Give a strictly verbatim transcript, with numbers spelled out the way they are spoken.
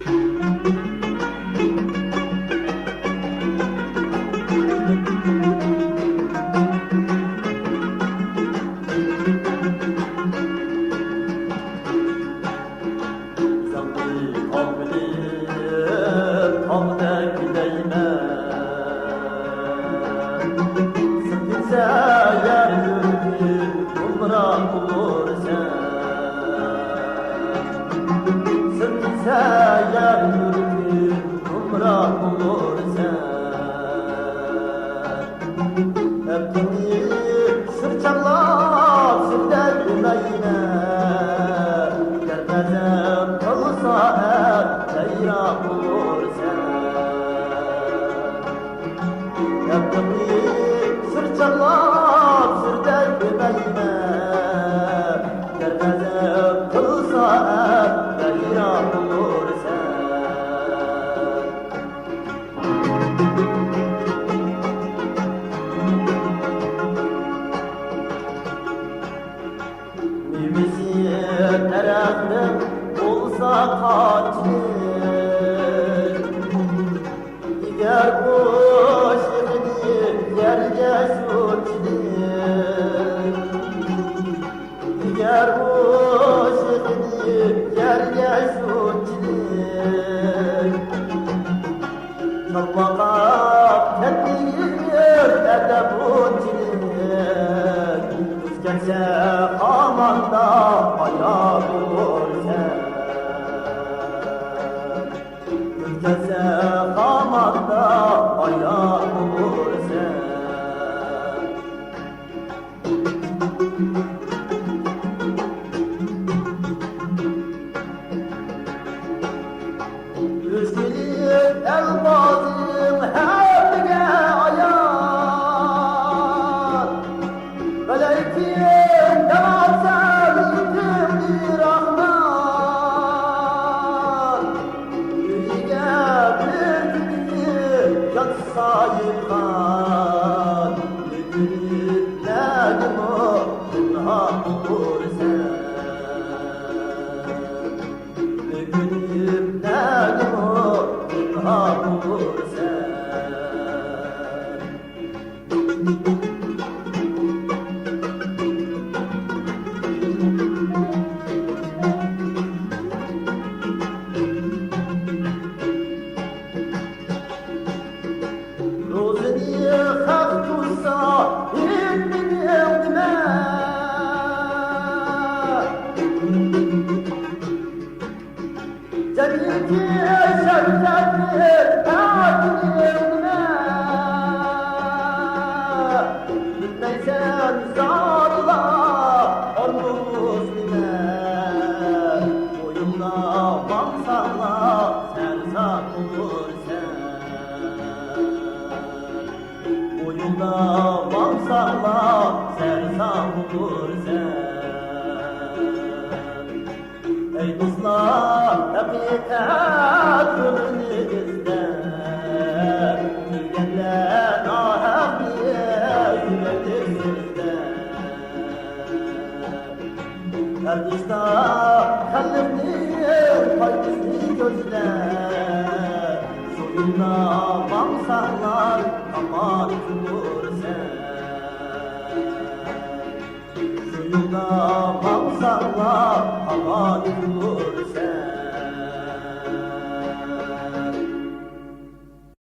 زاڭزىي تاغ بىلەن تاغدەك دەيمەن. سىلكىنسە يەر يۈرىكىم گۇمراھ بولۇرسەن. سىلكىنسە يەر يۈرىكىم گۇمراھ بولۇرسەن. ئەپتىڭنى سىر چاغلاپ سىردەك بىلەيمەن، گەر غەزەپ قىلسا ئەپ ۋەيران بولۇرسەن. ئەپتىڭنى سىر چاغلاپ سىردەك بىلەيمەن، گەر غەزەپ قىلسا ئەپ ۋەيران بولۇرسەن. مېۋىسى دەرەخنىڭ بولسا قانچىلىك، ئېگەر بۇ شېخىنى يەرگە شۇنچىلىك، ئېگەر بۇ شېخىنى يەرگە شۇنچىلىك، چالماقاپ كەتمىگىن ئەدەپ ئۇنچىلىك، تۈز كەتسە خاماندا ئايان بولۇرسەن. تۈز كەتسە خاماندا ئايان بولۇرسەن. ئۆزگىلىك ئەلپازىڭ ھەممىگە ئايان. ۋەلەكىن دەۋاتسەن يېتىمنى راھمان. ئۆيىگە بىر كۈنى ياتسا يىغقان، بۈگۈنلەرنىمۇ پىنھان قىلىسەن. بۈگۈنلەرنىمۇ پىنھان قىلىسەن. روزىنى خەق تۇتسا، ھېيتنى نېمە؟ جەمئىيىتى شەۋكەتلىك، پاكىت ئېلىمە. بىلمەيسەن زادىلا، ئالنومۇس نېمە؟ بويۇڭدا ماڭساڭلا، سەرسان بولۇرسەن. بويۇڭدا ماڭساڭلا، سەرسان بولۇرسەن. ئەي دوستلار، ھەقىقەت يولىنى ئىزدەپ، كۈلگەندە ناھەقنى يۈرەكلىك سۆزلەپ. ھەر ئىشتا خەلقنىڭ پايدىسىنى كۆزلەپ، شۇ يولدا